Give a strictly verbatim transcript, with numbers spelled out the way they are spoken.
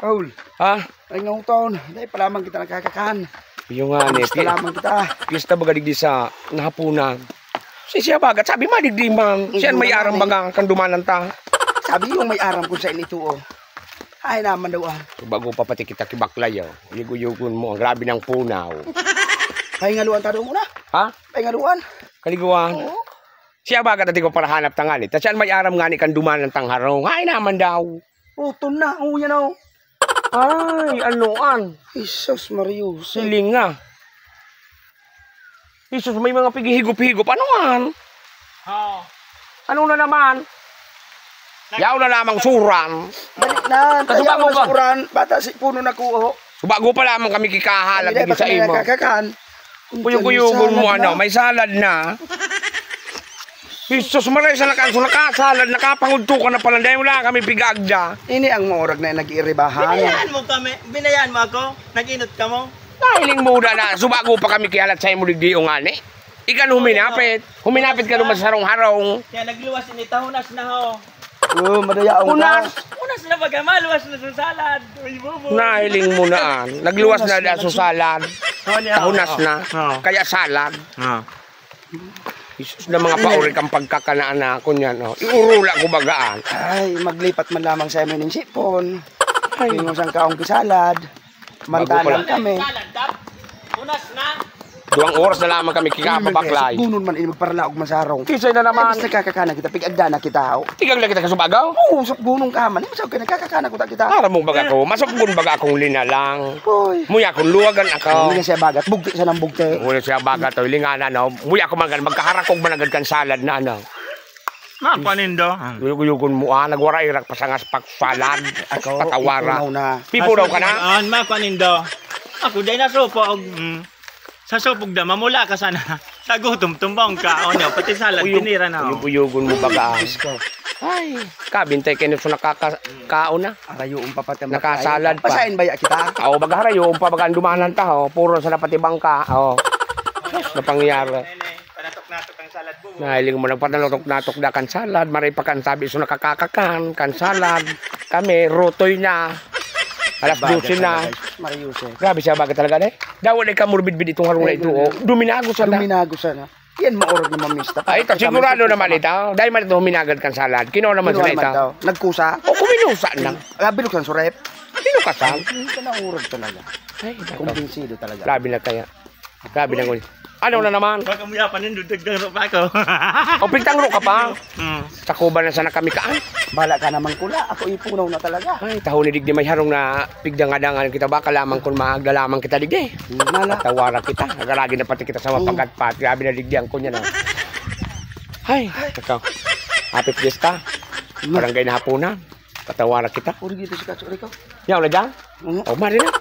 Paul, ha? Ay, ngawton. Dai pa lamang kita nakakakan. Iyo nga, ne. Kamusta pi-, lamang kita? Piyesta baga digdi sa nahapunan. Si siya baga, sabi mo, digdi man. Siya may aram baga, kan dumanan ta. Sabi yung may aram kung saan ito, oh. Ay, naman daw, ah. Bago pa pati kita kibaklay, oh. Yugo-yugon mo, ang grabe ng punaw. Pahingaluan ta daw muna. Ha? Pahingaluan. Kaliguan. Oo. Siya baga, tati ko para hanap tangan, eh. Ta siya may aram nga ni kan dumanan tang harong. Ay, naman daw. Uton na, oh, yan, oh. Ay, anoan? Jesus, Marius. Siling nga. Jesus, may mga pighihigop-higop. Anoan? Oo. Ano na naman? Nag- Yaw na lamang suran. Dali na, Kaso tayaw bago na ka. Suran. Bata si puno na kuho. Subago pa lamang kami kikahalat Hindi, digdi baka sa may imo. Nakakakan. Kuyog-kuyugon mo, ano, may salad na. Jesus, maray sa nakanso, nakasalad, nakapangudto ka na pala, dahil wala kami pig-agda. Ini ang maurag na nag-iiribahan. Binayaan mo kami, binayaan mo ako, nag-inot ka mo. Nahiling mo na na, subago pa kami kihalat sa imo digdi, o ngani. Ikan huminapit, huminapit ka naman sa harong-harong. Kaya nagluwas ini, tahunas na ho. Oh, madayaon ka. Hunas! Hunas na baga, maluwas na sa salad. Uy, bobo. Nahiling mo na, ah. Nagluwas na da sa salad. Oh, niya. Tahunas na. Oh. Kaya salad. Oh. Jesus na mga pauri kang pagkakanaan na ako niyan, oh. Iurula ko bagaan. Ay, maglipat man lamang sa amin ng sipon. Ay. Tingin mo siyang kaong kisalad. Mantanan kami. Salad, Kap. Hunas na. Duwang oras na lamang kami kikapabaklay. Gunon man ini magparalaog masarong. Kisay na naman. Ay, basta kakakanan kita, pig-agda na kita, oh. Tigang na kita kasubagaw? Oo, sap gunong ka man. Masarap ka, nagkakakanan ko ta kita. Para mong baga ko, masapgon baga akong linalang. Hoy. Muya kung luwagan ako. Hindi na siya bagat. Bugti siya ng bugti. Muna siya bagat, oh, linganan, oh. Muya ko man, magkaharakog man agad kan salad na, ano. Makwa nindo. Guyog-guyogon mo, ah, nagwara irak pasangas paksalan. Ako, patawara. Ipunaw na. Pipunaw ka na? An, makwa nindo. Ako, dai na supog. Mm. Sa supog da, mamula ka sana. Sa gutom, tumbang ka. O, niyo, pati salad, tinira na, oh. Guyog-guyogon mo baga, ah. Diyos ko. Ay, kabintay kayo sa nakaka-, kaon na. Arayoon pa pati ang Nakasalad pa. Pasain baya kita? Oo, baga harayoon pa, baga ang dumanan ta, oh. Puro sa napatibang ka, oh. Sus, napangyari. Panatok-natok ang salad mo. Nahiling mo, nagpatanatok-natok na kan salad. Maray pa kan sabi, so nakakakakan, kan salad. Kami, rutoy na. Alas dose na. Grabe siya, baga talaga, eh. Daw, wala ka morbidbid itong harong na ito, oh. Duminago sana. Duminago sana. Yan, maorog na mamista. Ay, ito, sigurado naman ito. Dahil man ito, huminagad kan salad. Kinuha naman sila ito. Nagkusa? O, kuminusa na. Ah, binuksan sa ref? Binukasan. Hindi ka naurog talaga. Ay, nako. Kumbinsido talaga. Grabe na kaya. Grabe na ngunit. Ano na naman? Baka mo yapan yun, dudagdag pa ako. O, pigtangro ka pa? Hmm. Sa kuba na sana kami ka, ah. Bala ka naman kula. Ako ipunaw na talaga. Ay, taho ni digdi may harong na pigdangadangan kita. Baka lamang kung maagda lamang kita digdi. Nala. Tawara kita. Nagaragi na pati kita sa mapagatpat. Grabe na digdi ang kunya na. Ay, ikaw. Happy Fiesta. Barangay na hapunan. Patawara kita. Uri dito si Katsu, ikaw. Yaw na dyan? Oo. O, mari na.